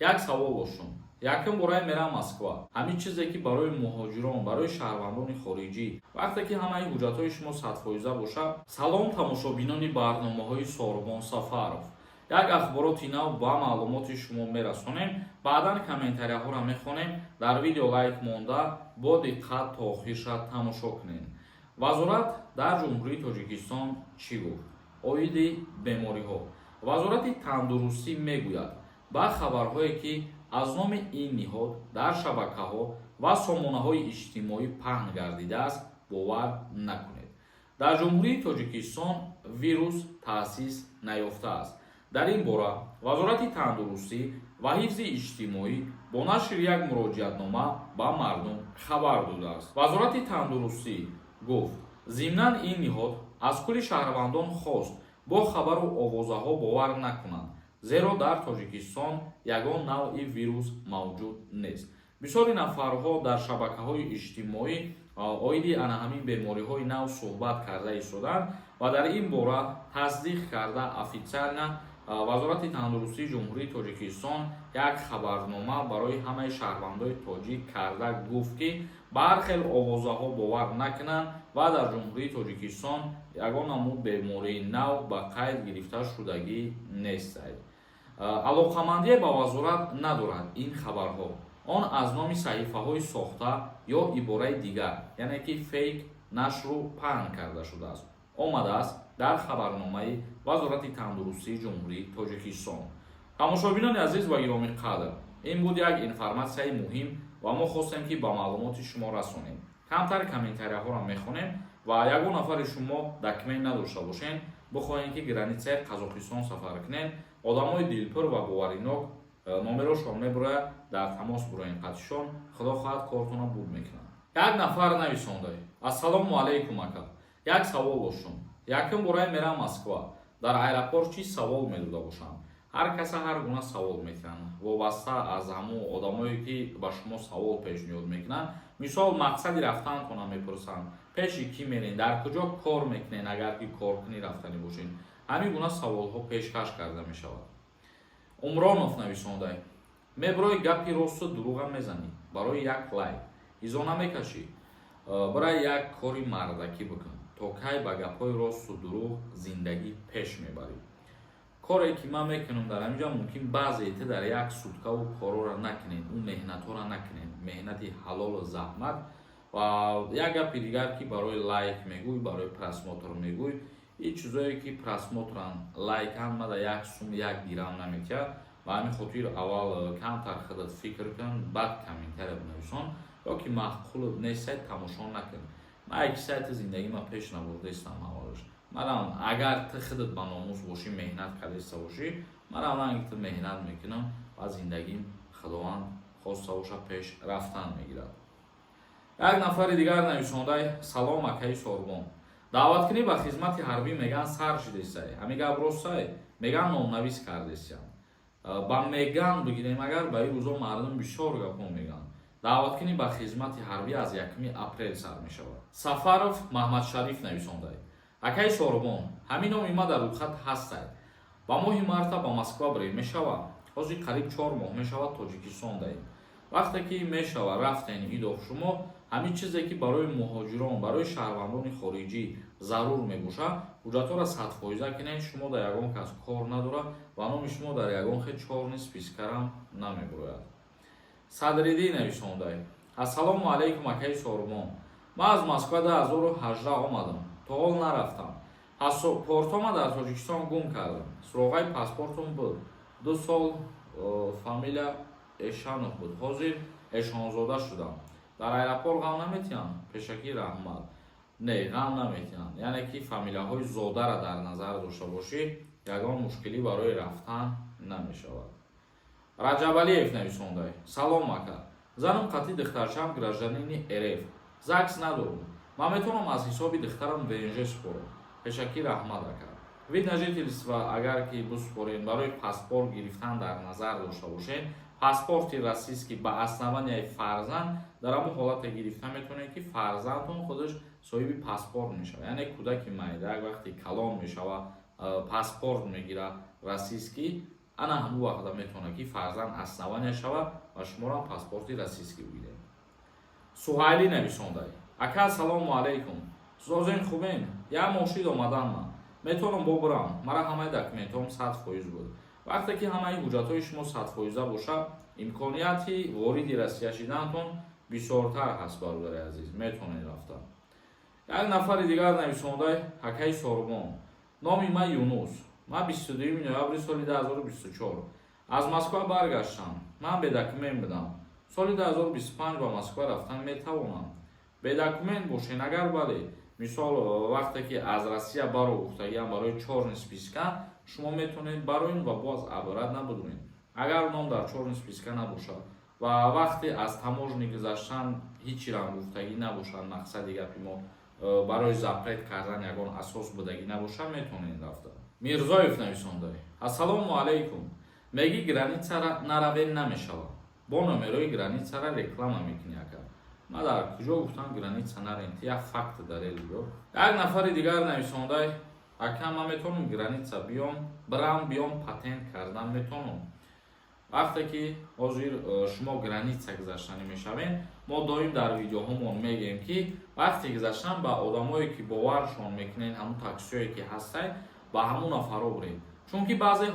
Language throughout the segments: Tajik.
Як савол доштум. Якум бораи мерам Москва. Ҳамин чизе, ки барои муҳоҷирон, барои шаҳрвандони хориҷӣ, вақте ки ҳамаи ҳуҷҷатҳои шумо 100% бошад. Салом, тамошобинони барномаҳои Сорбон Сафаров. Як ахбороти нав ба маълумоти шумо мерасонем, баъдан комментарияҳоро мехонем. Дар видео лайк монда, бо диққат то охирша тамошо кунед. Вазорат дар Ҷумҳурии Тоҷикистон чӣ гуфт оиди бемориҳо? Вазорати тандурустӣ мегӯяд, ба хабарҳое, ки аз номи ин ниҳод дар шабакаҳо ва сомонаҳои иҷтимоӣ паҳн гардидааст, бовар накунед. Дар Ҷумҳурии Тоҷикистон вирус таъсис наёфтааст. Дар ин бора Вазорати тандурустӣ ва ҳифзи иҷтимоӣ бо нашри як муроҷиатнома ба мардум хабар додааст. Вазорати тандурустӣ гуфт, зимнан ин ниҳод аз кулли шаҳрвандон хост, бо хабару овозаҳо бовар накунанд, зеро дар Тоҷикистон ягон навъи вирус мавҷуд нест. Бисёри нафарҳо дар шабакаҳои иҷтимоӣ оиди ана ҳамин бемориҳои нав суҳбат карда истоданд ва дар ин бора тасдиқ карда, официально Вазорати тандурустии Ҷумҳурии Тоҷикистон як хабарнома барои ҳамаи шаҳрвандои тоҷик карда гуфт, ки ба ҳар хел овозаҳо бовар накунанд ва дар Ҷумҳурии Тоҷикистон ягон намуд бемории нав ба қайд гирифта шудагӣ нестад. Алоқамандие ба вазорат надорад ин хабарҳо. Он аз номи саҳифаҳои сохта ё ибораи дигар, яъне ки фейк, нашру паҳн карда шудааст, омадааст дар хабарномаи Вазорати тандурустии Ҷумҳурии Тоҷикистон. Тамошобинони азиз ва гиромӣ қадр, ин буд як информатсияи муҳим ва мо хостем, ки ба маълумоти шумо расонем. Камтар комментарияҳоро мехонем. Ва ягон нафари шумо документ надошта бошен, бихоҳем, ки границаи Қазоқистон сафар кунем, одамои дилпур ва боваринок номерошон мебурояд, дар тамос буроен қатишон, худо хоҳад, кортона буд мекунанд. Як нафар нависонда: «Ассалому алайкум, ака, як савол доштум. Якум бораи мерам Москва, дар аэропорт чӣ савол медода бошанд?» Ҳар каса ҳар гуна савол метиҳанд, вобаста аз ҳамун одамое, ки ба шумо савол пешниҳод мекунанд. Мисол, мақсади рафтантона мепурсанд, пеши кӣ мерен, дар куҷо кор мекунен, агар ки коркунӣ рафтанӣ бошед. Ҳамин гуна саволҳо пешкаш карда мешавад. Умронов нависонда: «Меброи, гапи росту дурӯға мезанӣ барои як лайк, изо намекашӣ. Бирай, як кори мардакӣ бикун. То кай ба гапҳои росту дурӯғ зиндагӣ пеш мебарӣ?» Коре, ки ман мекунам дар ҳаминҷа, мумкин баъзеите дар як суткаву корора накунед, ӯ меҳнатҳоро накунед, меҳнати ҳалолу заҳмат. Ва як гапи дигар, ки барои лайк мегӯй, барои просмотр мегӯй, ин чизое, ки просмотран, лайкан, мада як сум, як дирам наметиҳад. Ба ҳамин хотир аввал камтар худат фикр кун, баъд комментария бинависон. Ё ки маъқулат нестай, тамошо накун. Ман яки сайти зиндагима пеш набурдаистам аввалаш. Манам, агар ту худат ба номус бошӣ, меҳнат кардаиста бошӣ, манам ранги ту меҳнат мекунам ва зиндагим, Худованд хоста боша, пеш рафтан мегирад. Як нафари дигар нависондай: «Салом, акаи Сорбон, даъваткунӣ ба хизмати ҳарбӣ меган сар шидесай, ҳамин гап ростай? Меган номнавис кардесиям». Ба меган бигирем агар, ба ин рӯзо мардум бисёр гапҳо мегӯянд. Даъваткунӣ ба хизмати ҳарбӣ аз 1 апрел сар мешавад. Сафаров Маҳмадшариф нависондай: «Акаи Сорбон, ҳамин номи ма дар рӯйхат ҳастай. Ба моҳи марта ба Москва бирем, мешавад? Ҳозир қариб 4 моҳ мешавад, Тоҷикистон даем». Вақте ки мешава, рафтен идоф. Шумо ҳамин чизе, ки барои муҳоҷирон, барои шаҳрвандони хориҷӣ зарур мебошад, ҳуҷҷатҳоро 100% кунед. Шумо дар ягон кас кор надорад ва номи шумо дар ягон хел чёрный спискарам намебурояд. Садриддин нависондай: «Ассалому алайкум, акаи Сорбон, ман аз Москва 2018 омадам, то ҳол нарафтам. Паспортома дар Тоҷикистон гум кардам. Суроғаи паспортум буд 2 сол, фамилия Эшанов буд, ҳозир Эшонзода шудам. Дар аэропорт ғам наметиҳанд? Пешакӣ раҳмат». Не, ғам наметиҳанд. Яъне ки фамилияҳои зодара дар назар дошта бошӣ, ягон мушкилӣ барои рафтан намешавад. Раҷабалиев нависондай: «Салом, ака, занам қатъи духтарчаам гражданини РФ, ЗАГС надорум. Ман метавонам аз ҳисоби духтарам ВНЖ супорам? Пешакӣ раҳмат, ака». Вид на жительство агар ки бисупорем, барои паспорт гирифтан дар назар дошта бошем, паспорти российский ба основанияи фарзанд дар ҳамон ҳолате гирифта метавонед, ки фарзандтон худаш соҳиби паспорт мешавад. Яъне кӯдаки майда як вақте калон мешавад, паспорт мегирад российский. Ана ҳамун вақта метавонад, ки фарзанд основание шавад ва шуморо паспорти российский бигиред. Суҳайлӣ нависондай: «Ака, ассалому алайкум, созен, хубен? Як моҳ шид омадан, ман метавонам бобурам? Мара ҳамаи документҳом 100% буд». Вақте ки ҳамаи ҳуҷҷатҳои шумо 100-фоиза бошад, имконияти вориди Россия шиданатон бисёртар ҳаст. Бародари азиз, метавонед рафта. Як нафари дигар нависондай: «Акаи Сорбон, номи ман Юнус, ман 22 ноябри соли 2024 аз Москва баргаштам. Ман бе документ будам. Соли 2025 ба Москва рафтан метавонам? Бе документ бошен агар, бале. Мисол, вақте ки аз Россия баро гуфтагиам, барои чёрный списка шумо метавонед бароин ва боз обратно набудуред. Агар ном дар чёрный списка набошад ва вақте аз таможни гузаштан ҳечирам гуфтагӣ набошад, мақсади гапи мо, барои запрет кардан ягон асос будагӣ набошад, метавонед рафта». Мирзоев нависонда: «Ассалому алайкум, меги границара наравен намешавад, бо номерои границара реклама мекунӣ. Ака, ман дар куҷо гуфтам граница нарен? Ти як факт далел биёр». Як нафари дигар нависондай: «Ака, ман метавонам граница биём, бирам, биём, патент кардан метавонам?» Вақте ки ҳозир шумо граница гузаштанӣ мешавем, мо доим дар видеоҳомон мегӯем, ки вақте гузаштан ба одамое ки боваршон мекунед, ҳамун таксиое ки ҳастай, ба ҳамун нафаро биред, чунки баъзе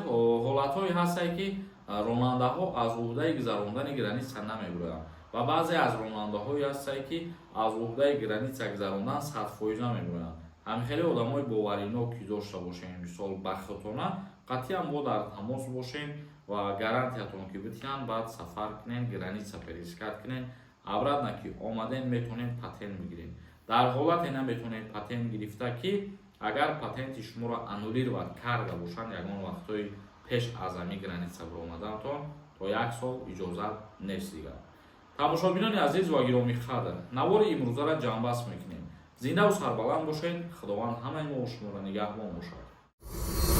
ҳолатҳое ҳастае, ки ронандаҳо аз уҳдаи гузарондани граница намебироянд ва баъзе аз ронандаҳое ҳастае, ки аз уҳдаи граница гузарондан 100% мебироянд. Ҳамин хеле одамои боваринок ки дошта бошем, мисол, ба худтона қатъиян мо дар тамос бошем ва гарантиятон ки битиҳанд, баъд сафар кунен, граница пересекать кунен. Обратно ки омаден, метавонед патент бигиред. Дар ҳолате наметавонед патент гирифта, ки агар патенти шуморо аннулировать карда бошанд ягон вақтҳои пеш аз ҳамин граница биромадантон, то як сол иҷозат нест дигар. Тамошобинони азиз ва гиромӣ қадр, навори имрӯзаро ҷамъбаст мекунем. Зиндаву сарбаланд бошед, Худованд ҳамаи мо шуморо нигаҳбон бошад.